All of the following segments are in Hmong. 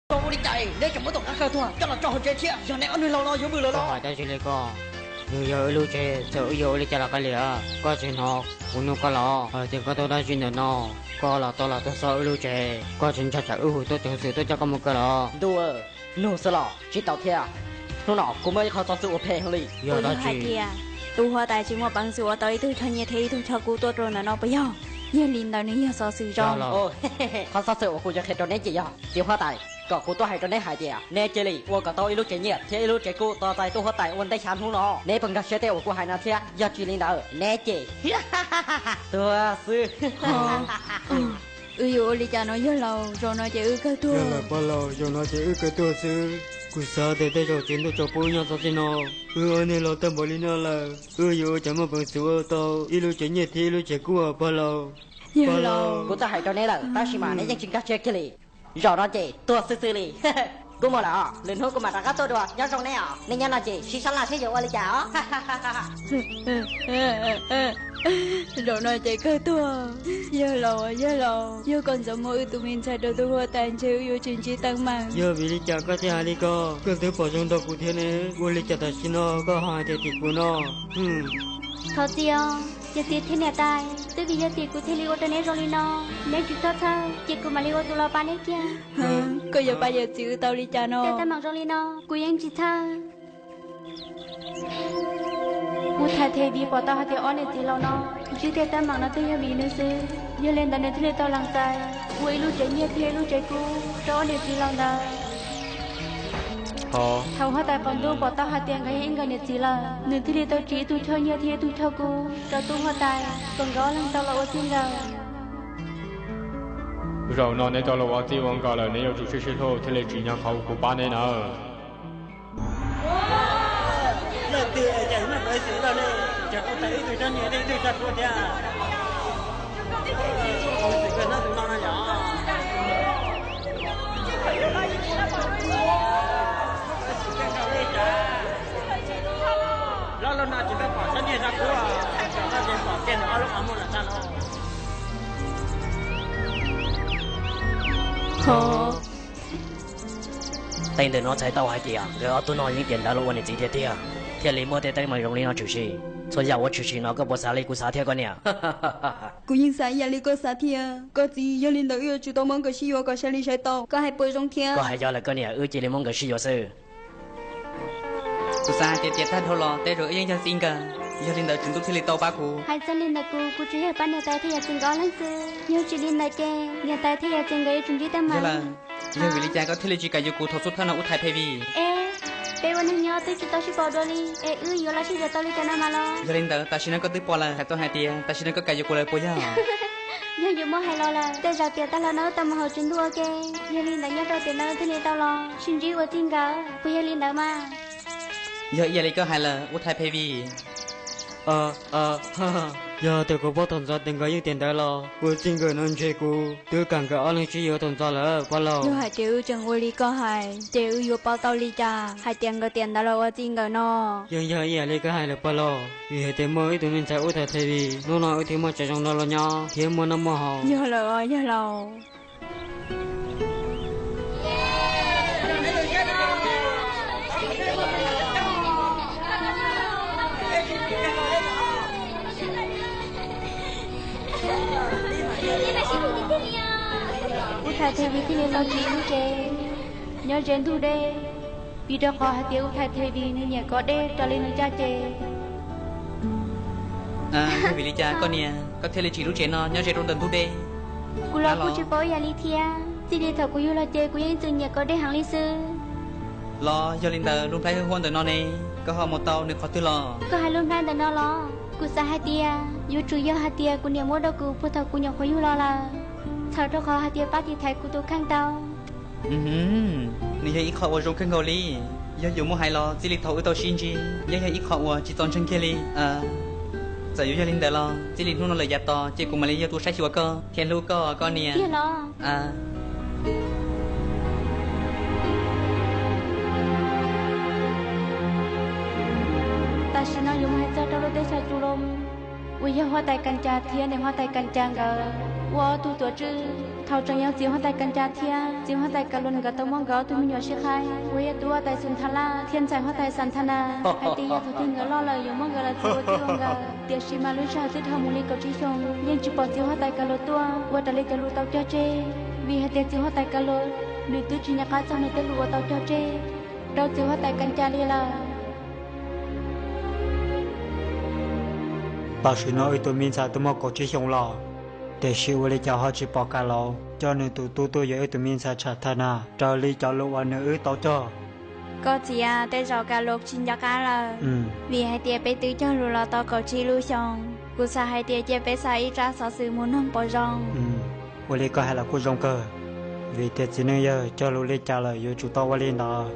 Koj ua li cas neb tseem muab tus qav kawg tuag coj los tso hauv tsev thiab? Yog neb ob leeg laus no yuav vwm lawm los? Hais dab tsi li koj? Nws yog wb lub tsev, txawm wb yuav ua li cas los kav liam, koj tsis hnov kuv nug koj los? Hais tias koj tuaj dab tsi ntawm no, koj los tau los tuaj txog wb lub tsev, koj tsis ntshai tsam wb hu tuaj ceev xwm tuaj coj koj mus kaw los? Ntuj, nug xwb los tsis tau thiab. Hnub no kuv muaj ib qho xov xwm uas phem heev li. Yog dab tsi? Tus huab tais tsis muaj peev xwm ua tau ib tug choj nyiaj thiab ib tug choj kub tuaj rau ntawm no puas yog? Yog li ntawd nws yog xov xwm zoo. Qhov xov xwm uas kuv yuav qhia rau neb ces yog txiv huab tais kom kuv tuaj hais rau neb hais tias neb cia li ua kom tau ib lub tsev nyiaj thiab ib lub tsev kub tos txais tus huab tais ua ntej xya hnub no. Neb puas nkag siab tej uas kuv hais no thiab? Yog tsis li ntawd neb ces tuag xwb. Wb yuav ua li cas no yawg laus? Zaum no ces wb kawg tuag. Yog lawm pog laus, zaum no ces wb kawg tuag xwb. Kuv xav tias tej zaum txiv ntuj tsaus pub nyob txog txij no, wb ob niag los tag npaum li no lawm, wb yuav ua cas muaj peev xwm ua tau ib lub tsev nyiaj thiab ib lub tsev kub pog laus? Yawg laus, kuv twb hais rau neb lawm tab sis mas neb yeej tsis nkag siab kiag li. Zaum no ces tuag xwb xwb li. Kuv mus lawm os, lwm hnub kuv mam rov qab tuaj dua, nyob zoo neb os. Nej nyob no ces sib sab laj seb yuav ua li cas os. Zaum no ces kawg tuag. Yawg laus, yawg laus, yog koj ntxov muab wb tus me ntxhais rau tus huab tais ntshe wb yuav tsis ntsib teeb meem. Yog vim li cas koj thiaj hais li ko? Koj twb pom zoo nrog kuv thiab ne, ua li cas tam sim no koj ho hais tias tim kuv no? Thov txim os, yog txiv thiab niam tais twb vim yog tim kuv thiaj li ua rau neb zoo li no. Neb tsis txhob txhawj, ces kuv mam li ua tus los pab neb kiag. Koj yuav pab yawm txiv wb tau li cas no? Tej teeb meem zoo li no kuv yeej tsis txhawj. Kuv thaij them vim pom tau hais tias ob niam txiv laus no ntsib tej teeb meem no twb yog vim nws xwb. Yog li ntawd nws thiaj li tau lees txais ua ib lub tsev nyiaj thiab ib lub tsev kub rau ob niam txiv laus ntawd. Thaum huab tais qaum ntuj pom tau hais tias nkawd yog ib nkawd niam txiv lawm, nws thiaj li tau tsim ib tug choj nyiaj thiab ib tug choj kub rau tub huab tais kom nkawd ob leeg tau los ua txij nkawm. Zaum no neb tau los ua txij ua nkawm lawm, neb yuav tsum siab sib hlub thiaj li tsim nyog qhov uas kuv pab neb nawb. Leej twg es cas muaj peev xwm loj li, cas kuj tau ib tug choj nyiaj thiab ib tug choj kub thiab. Peev xwm kawg hnub tus no no yog. Loj loj no tsis tau pom choj nyiaj choj kub, tsis tau pom kiag nws ob lub qhov muag lawm tag los. Tej ntawm no txhais tau hais tias nkawd ob tug no yeej tiam ntawd los ua niam txiv tiag tiag, thiaj li muaj tej teeb meem zoo li no tshwm sim. Txhua yam uas tshwm sim no koj puas xav li kuv xav thiab koj niam? Kuv yeej xav ib yam li koj xav thiab koj txiv, yog li ntawd wb yuav tsum tau muab nkawd sib yuav kom sai li sai tau. Koj hais puas zoo thiab? Koj hais yog lawm koj niam, wb cia li muab nkawd sib yuav xwb. Kuv xav hais tias tiam tag dhau los tej zaum wb yeej yog txij nkawm, yog li ntawd Tswv Ntuj thiaj li tau pab kuv. Hais txog li ntawd kuv, kuv tsuas yog pab niam tais thiab yawm txiv nkawd ob leeg xwb. Yog tsis li ntawd ces niam tais thiab yawm txiv nkawd yuav tsum ntsib teeb meem. Yog vim li cas koj thiaj li tsis kam yuav kuv thaum xub thawj no ub thaiv phe vim? Es peb ua neeg nyob twb tsis tau sib pom dua li es wb yuav los sib yuav tau li cas no mas los? Yog li ntawd tam sim no koj twb pom lawm, hais txog hais tias tam sim no koj kam yuav kuv lawm puas yog? Yog yuav muab hais los lawm, tej zaum tiam tag los no wb tau mus hauv Tswv Ntuj ua ke, yog li ntawd nyob rau tiam no thiaj li tau los sib ntsib ua txij nkawm, puas yog li ntawd mas? Yog ib yam li koj hais lawm, ub thaiv phe vim. Yog tias kuv paub thaum ntxov tias nkawd yeej tiam ntawd los ua txij nkawm no ntshe kuv twb kam nkawd ob leeg sib yuav thaum ntxov lawm pab laug. Yog hais tias wb tseem ua li koj hais ces wb yuav paub tau li cas hais tias nkawd tiam ntawd los ua txij nkawm no? Yeej yog ib yam li koj hais lawm pab laug, vim hais tias muaj ib tug me ntxhais ub thaiv phe vim, hnub no wb thiaj muaj tsev zoo nrog luag nyob thiab muaj noj muaj haus. Yog lawm os yawg laus. Ub thaiv phe vim thiaj li tau tsim lub tsev nyob ze ntug dej, vim rau qhov hais tias ub thaiv phe vim nws nyiam kov dej raws li nws caj ces. Yog vim li cas koj niam koj thiaj li tsim lub tsev no nyob ze rau ntawm ntug dej? Kuv los kuj tsis paub ib yam li thiab, txij li thaum kuv yug los ces kuv yeej ib txwm nyiam kov dej heev li xwb. Los yog li ntawd lub nplhaib hwj huam ntawm no ne, koj ho mus tau nws qhov twg los? Koj hais lub nplhaib ntawm no los? Kuv xav hais tias yuav tsum yog hais tias kuv niam muab rau kuv puag thaum kuv nyuam qhuav yug los lawm, txhawm rau qhov hais tias pab tiv thaiv kuv tus kheej tau. Nws yog ib qho uas zoo kawg nkaus li. Yog yuav muab hais los txij li thaum wb tau sib ntsib, yeej yog ib qho uas tsis txaus ntseeg kiag li. Txawm yuav yog li ntawd los txij li hnub no lawm yav tas ces kuv mam li yog tus saib xyuas koj thiab hlub koj, koj niam. Tiag los? Tam sim no yuav mus hais txog rau lub teb chaws Tsu Loo uas yog huab tais Kas Cas thiab niam huab tais Kas Cas nkawd ua ob tug tuam tswj. Thaum tseem yog txiv huab tais Kas Cas thiab txiv huab tais Kas Lus nkawd tau muab nkawd ob tug me nyuam sib qhaib uas yog tub huab tais Xus Thas Laj thiab ntxhais huab tais Xas Thas Nas hais tias yog thaum twg nkawd loj lawm yuav muab nkawd los txib ua txij ua nkawm, tiam sis mas lub sij hawm twb dhau mus li kaum tsib xyoos yeej tsis pom txiv huab tais Kas Lus tuaj ua raws li cov lus tau cog tseg, vim hais tias txiv huab tais Kas Lus nws twb tsis nco qab txog nws tej lus uas tau cog tseg rau txiv huab tais Kas Cas li lawm. Tam sim no wb tus me ntxhais twb muaj kaum tsib xyoos los, tiam sis ua li cas ho tsis pom Kas Lus coj nws tus tub tuaj yuav wb tus me ntxhais Xas Thas Nas raws li cov lus uas nws wb tau cog? Koj txiv, tej zaum Kas Lus tsis nco qab lawm, vim hais tias peb twb cog lus los tau kaum tsib lub xyoos. Kuv xav hais tias cia peb xa ib tsab xov xwm mus noog puas zoo? Ua li koj hais los kuj zoo kawg, vim tias txiv neej yawg cog lus li cas lawm yuav tsum tau ua li ntawd.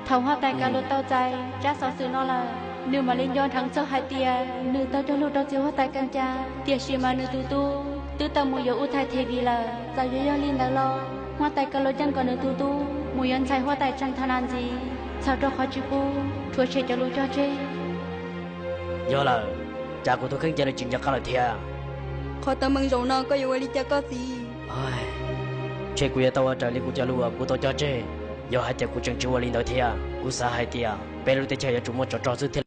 Thaum huab tais Kas Lus tau txais tsab xov xwm no lawm, nws mam li nco dheev txog hais tias nws tau cog lus rau txiv huab tais Kas Cas, tiam sis mas nws tus tub twb tau mus yuav Ub Thais Thev Vis lawm. Txawm yuav yog li ntawd los huab tais Kas Lus yeej kom nws tus tub mus yuav ntxhais huab tais Xas Thas Nas ntxiv, txhawm rau qhov tsis pub rhuav tshem cov lus cog tseg. Yog lawm, cas kuv tus kheej cia li tsis nco qab lawm thiab? Qhov teeb meem zaum no koj yuav ua li cas koj txiv? Ntshe kuv yuav tau ua raws li kuv cov lus uas kuv tau cog tseg. Yog hais tias kuv tseem tsis ua li ntawd thiab, kuv xav hais tias peb lub teb chaws yuav tsum muaj tsov rog xwb thiaj